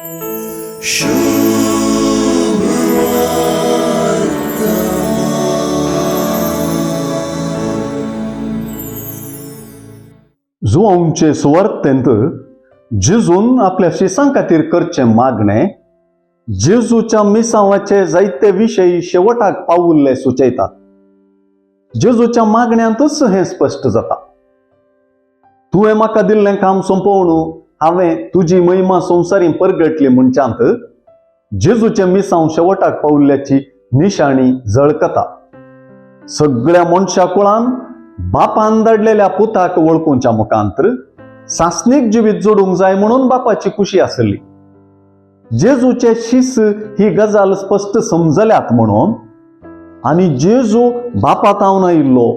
जुवांचे सुवार्थेंत जेजून आपल्या शिसां खातीर करचें मागणें जेजूच्या मिसांवाचे जायते विशय शेवटाक पावुल्ले सुचयतात. जेजूच्या मागण्यांतूच हें स्पश्ट जाता. तुवें म्हाका दिल्लें काम सोंपोवन हांवें तुजी महिमा संवसारी परगटली म्हणच्यांत जेजूचें मिसांव शेवटाक पावल्ल्याची निशाणी झळकता. सगळ्या मनशा कुळान बापान धाडलेल्या पुताक वळखुच्या मुखांतर सासणीक जिवीत जोडूंक जाय म्हणून बापाची खुशी आसली. जेजूचे शीस ही गजाल स्पश्ट समजल्यात म्हणून आनी जेजू बापा तावन आयिल्लो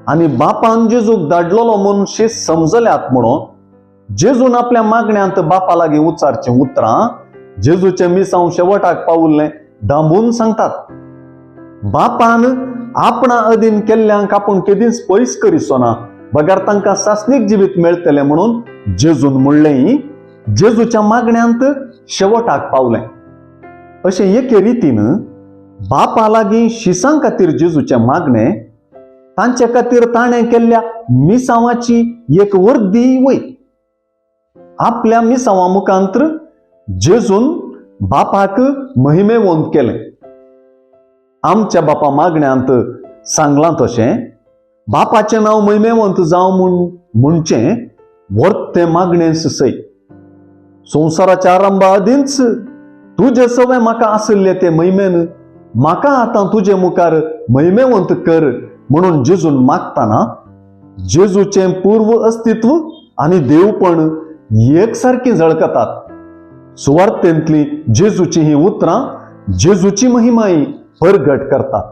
आनी बापान जेजूक धाडलेलो म्हणून शीस समजल्यात म्हणून जेजून आपल्या मागण्यांत बापा लागीं उच्चारचीं उतरां जेजूचें मिसांव शेवटाक पावुल्लें दांबून सांगतात. बापान आपणा अधीन केल्ल्यांक आपूण केदींच पयस करिचो ना बगर तांकां सासणीक जिवीत मेळटलें म्हणून जेजून म्हणलें. जेजूच्या मागण्यांत शेवटाक पावलें. अशें एके रितीन बापा लागीं शिसां खातीर जेजूचें मागणें तांचे खातीर ताणें केल्ल्या मिसांवाची एक वर्दी वय. आपल्या मिसांवा मुखांतर जेजून बापाक महिमेवंत केलें. आमच्या बापा मागण्यांत सांगलां तशें बापाचें नांव महिमेवंत जावं म्हूण म्हणचें वर्तें मागणें सय. संवसाराच्या आरंभा आदींच तुजे सवे म्हाका आशिल्ले ते महिमेन म्हाका आतां तुजे मुखार महिमेवंत कर म्हणून जेजून मागतना जेजूचें पूर्व अस्तित्व आनी देवपण एकसारकीं झळकतात. सुवार्थेंतली जेजूची ही उतरां जेजूची महिमाय परगट करतात.